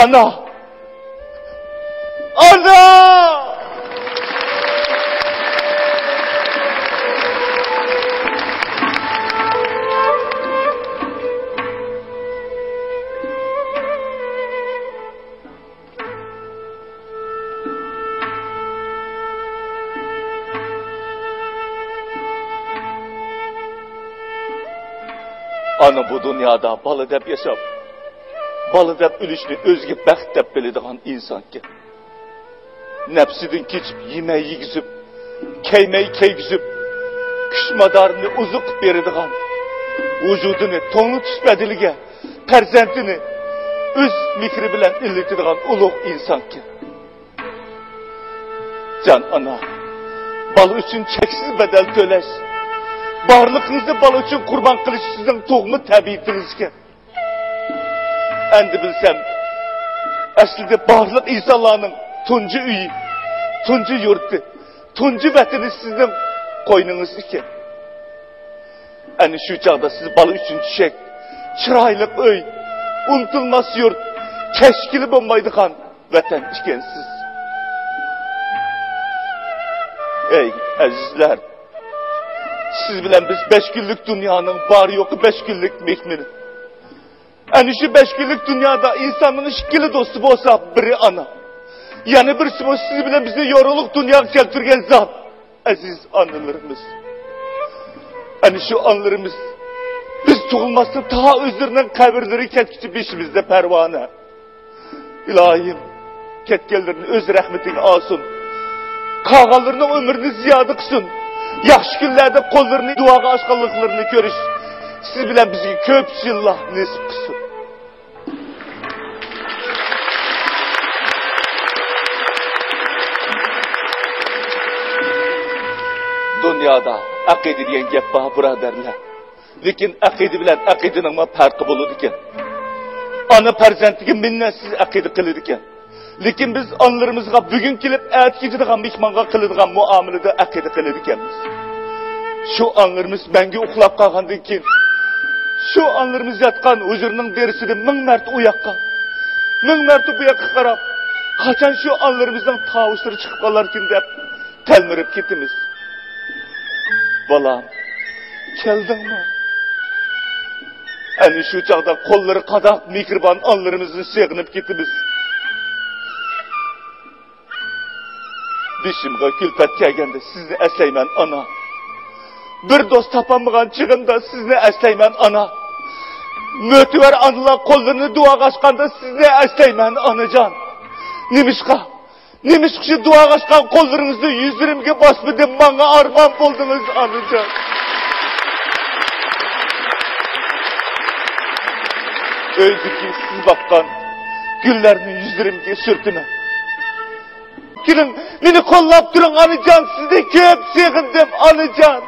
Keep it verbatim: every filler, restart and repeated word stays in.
ئانا! ئانا! ئانا بۇ دۇنيادا بالا دەپ ياشاپ، بالا دەپ ئۆلۈشنى ئۆزىگە بەخت دەپ بىلىدىغان ئىنسانكەن. نەپسىدىن كېچىپ، يېمەي يېگۈزۈپ، كەيمەي كەيگۈزۈپ، كۈچ مادارىنى ئوزۇق قىلىپ بېرىدىغان، ۋۇجۇدىنى توڭلىتىش بەدىلىگە پەرزەنتىنى ئۆز مېھرى بىلەن ئىللىتىدىغان ئۇلۇغ ئىنسانكەن. جان ئانا، بالا ئۈچۈن چەكسىز بەدەل تۆلەش، بارلىقىڭىزنى بالا ئۈچۈن قۇربان قىلىش سىزنىڭ تۇغما تەبىئىتىڭىزكەن. ئەمدى بىلسەم، ئەسلىدە بارلىق ئىنسانلارنىڭ تۇنجى ئۆيى، تۇنجى يۇرتى، تۇنجى ۋەتىنى سىزنىڭ قوينىڭىز ئىكەن. ئەنە شۇ چاغدا سىز بالا ئۈچۈن چۈشەك، چىرايلىق ئۆي، ئۇنتۇلماس يۇرت، كەچكىلى بولمايدىغان ۋەتەن ئىكەنسىز. ئەي ئەزىزلەر، سىز بىلەن بىز بەش كۈنلۈك دۇنيانىڭ بار يوقى بەش كۈنلۈك مېھمىنى. ئەنە شۇ بەش كۈنلۈك دۇنيادا ئىنساننىڭ ئىككىلا دوستى بولسا، بىرى ئانا، يەنە بىرسى بولسا سىز بىلەن بىزنى يورۇقلۇق دۇنياغا كەلتۈرگەن زات، ئەزىز ئانىلىرىمىز. ئەنە شۇ ئانىلىرىمىز بىز تۇغۇلماستىن تا ئۆزلىرىنىڭ قەبرىلىرىگە كەتكۈچە بېشىمىزدا پەرۋانە. ئىلاھىم، كەتكەنلىرىنى ئۆز رەھمىتىگە ئالسۇن. قالغانلىرىنىڭ ئۆمرىنى زىيادە قىلسۇن. ياخشى كۈنلەردە قوللىرىنى دۇئاغا ئاچقانلىقلىرىنى كۆرۈش سىز بىلەن بىزگە كۆپ يىللار نېسىپ قىلسۇن. دۇنيادا ئەقىدە دېگەن گەپ بار، بۇرادەرلەر. لېكىن ئەقىدە بىلەن ئەقىدىنىڭمۇ پەرقى بولىدىكەن. ئانا پەرزەنتىگە مىننەتسىز ئەقىدە قىلىدىكەن. لېكىن بىز ئانىلىرىمىزغا بۈگۈن كېلىپ، ئەتە كېتىدىغان مېھمانغا قىلىدىغان مۇئامىلىدە ئەقىدە قىلىدىكەنمىز. شۇ ئانىلىرىمىز مەڭگۈ ئۇخلاپ قالغاندىن كېيىن، شۇ ئانىلىرىمىز ياتقان ھۇجرىنىڭ دېرىزىسىدىن مىڭ مەرتە ئۇ ياققا، مىڭ مەرتە بۇ ياققا قاراپ، قاچان شۇ ئانىلىرىمىزنىڭ تاۋۇشلىرى چىقىپ قالاركىن دەپ تەلمۈرۈپ كېتىمىز. بالام، كەلدىڭمۇ؟ ئەنە شۇ چاغدا قوللىرى قاداق مېھرىبان ئانىلىرىمىزنى سېغىنىپ كېتىمىز. بېشىمغا كۈلپەت كەلگەندە سىزنى ئەسلەيمەن، ئانا. بىر دوست تاپالمىغان چېغىمدا سىزنى ئەسلەيمەن، ئانا. مۆتىۋەر ئانىلار قوللىرىنى دۇئاغا ئاچقاندا سىزنى ئەسلەيمەن، ئانىجان. نېمىشقا؟ نېمىشقا شۇ دۇئاغا ئاچقان قوللىرىڭىزنى يۈزلىرىمگە باسمىدىم، ماڭا ئارمان بولدىڭىز، ئانىجان؟ ئۆيدىكى سىز باققان گۈللەرنى يۈزلىرىمگە سۈرتىمەن. كېلىڭ، مېنى قوللاپ تۇرۇڭ، ئانىجان، سىزنى كۆپ سېغىندىم، ئانىجان.